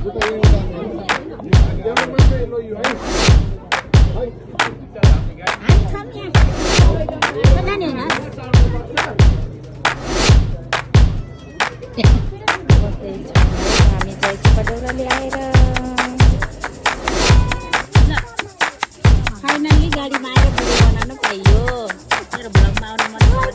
हामी चाहिँ पडौराले आएर फाइनल्ली गाडीमा आएर भिडियो बनाउनु पाइयो। मेरो भ्लगमा आउनु मन छ भने भिडियो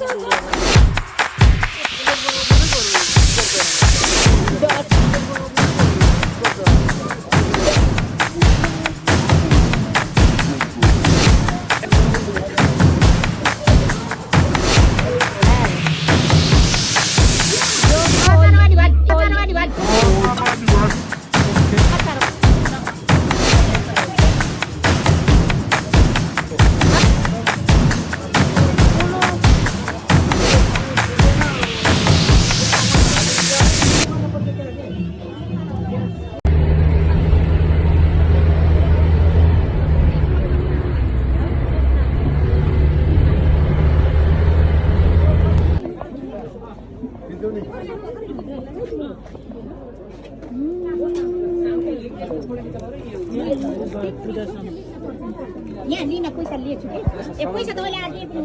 यहाँ लिन पैसा लिएको छु कि ए पैसा तपाईँले आज दिए पनि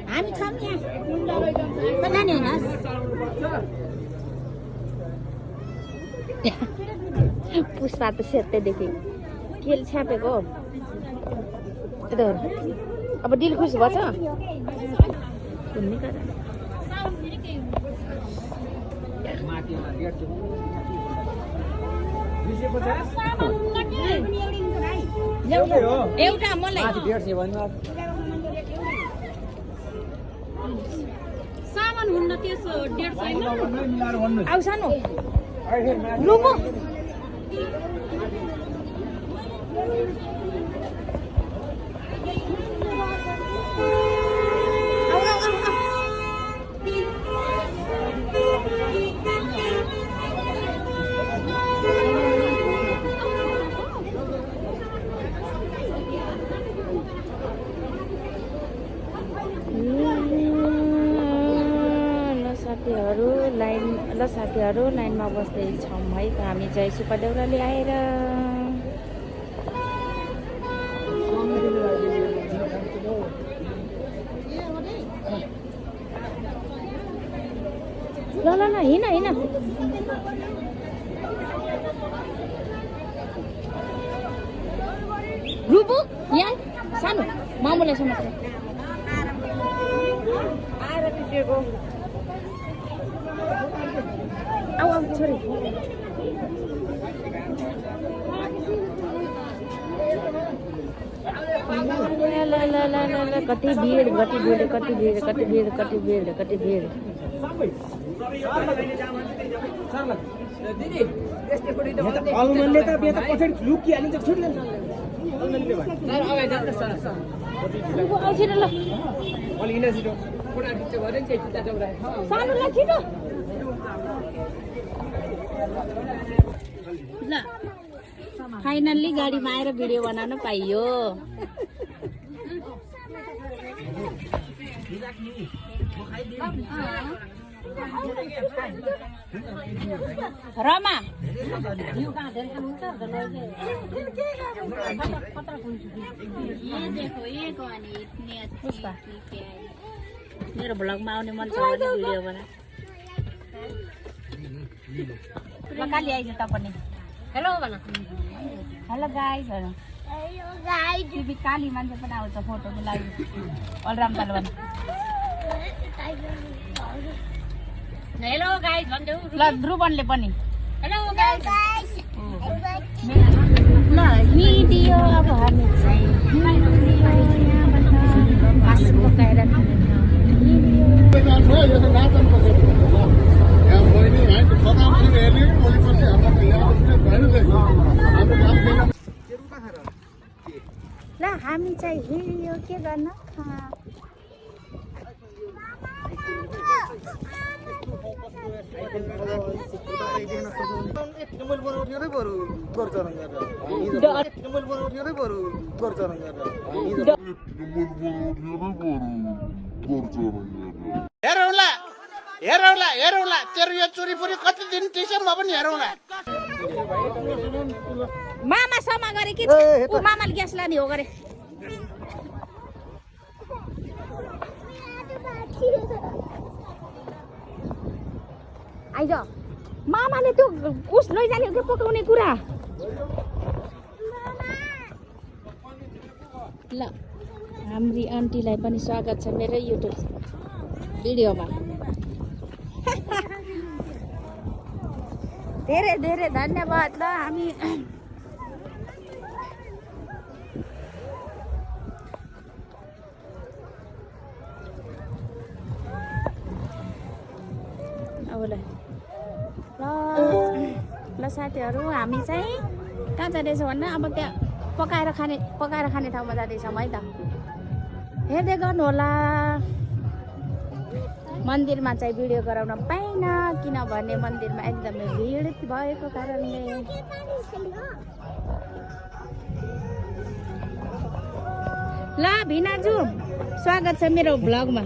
हामी छौँ यहाँ लाने होइन पुष्पा त सेतैदेखि केल छ्यापेको अब डिल खुसी भएछ एउटा मलाई सामान हुन्न त्यसो 150 आउ सानो रुमो साथीहरू लाइनमा बस्दैछौँ है। हामी चाहिँ सुपदेउराले आएर ल ल ल हिँड हिँड रुबु यहाँ सानो मामुलाई समातेर आएर पिसेको आऊ आऊ छोरी कति भिड कति भिड कति भिड कति भिड कति भिड कति भिड ल फाइनल्ली गाडीमा आएर भिडियो बनाउन पाइयो। रमा मेरो भ्लगमा आउने मन छ भने भिडियो बना काली आइज त पनि हेलो भन hello guys hello guys TV काली मान्छे पनि आउँछ फोटोको लागि अलराम पाल भन हेलो गाइस भन्दै ल ध्रुवनले पनि हेलो गाइस ल भिडियो अब हामी चाहिँ मासु पकाएर ल हामी चाहिँ हिँड्यो के गर्न गर्छ हेरौला तेरो यो चुरीफुरी कति दिन टिक्छ म पनि हेरौला मामा समा गरे कि मामाले ग्यास लाने हो गरे आइज मामाले त्यो उस लैजाने हो कि पकाउने कुरा ल हाम्री आन्टीलाई पनि स्वागत छ मेरो युट्युब भिडियोमा धेरै धेरै धन्यवाद ल हामी अब ल साथीहरू हामी चाहिँ कहाँ जाँदैछौँ भन्दा अब त्यहाँ पकाएर खाने ठाउँमा जाँदैछौँ है त हेर्दै गर्नु होला मन्दिरमा चाहिँ भिडियो गराउन पाइनँ किनभने मन्दिरमा एकदमै भिड भएको कारणले ल भिनाजु स्वागत छ मेरो भ्लगमा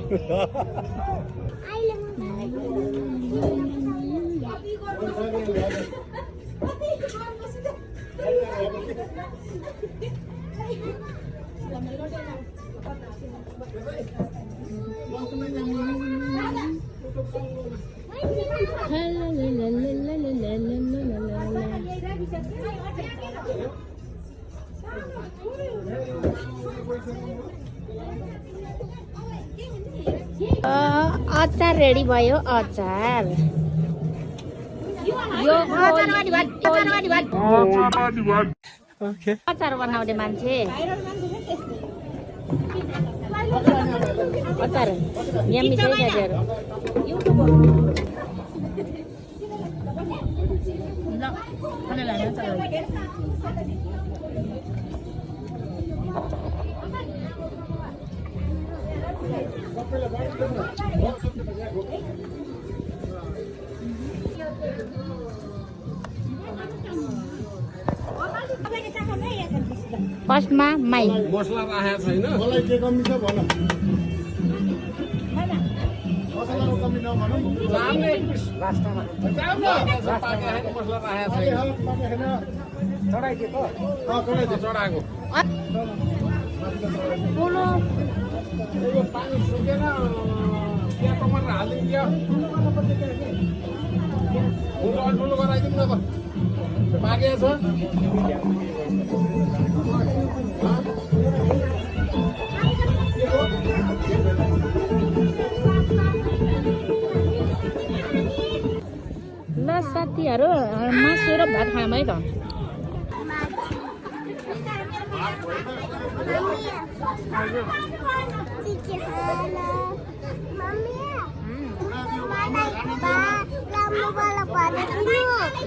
अचार रेडी भयो अचार यो अचार बनाउने मान्छे अचार यम्मी छ साथीहरू फर्स्टमा माइ मसला राखेको छैन मलाई के कमी छ भन मसलाको कमी नभनौ जाम्ने एक पिस लास्टमा जाम्ने मसला राखेको छैन चढाइदिएको चढाएको बोलो यो पानी सुकेन त्यहाँ टमाटर हालिदियो ठुलो गराइदिउँ न त मागेको छ ल साथीहरू मासु र भात खाम है त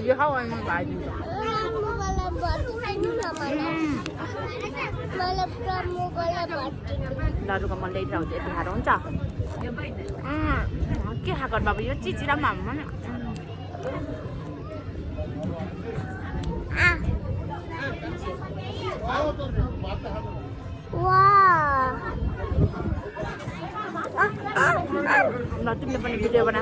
यो खाऊ म भाइदिन्छु दाजुको मन ल्याइदिएर हुन्छ यति खाएर हुन्छ के खाएको बाबु यो चिचिरा पनि हाम्रोमा ल तिमीले पनि भिडियो बना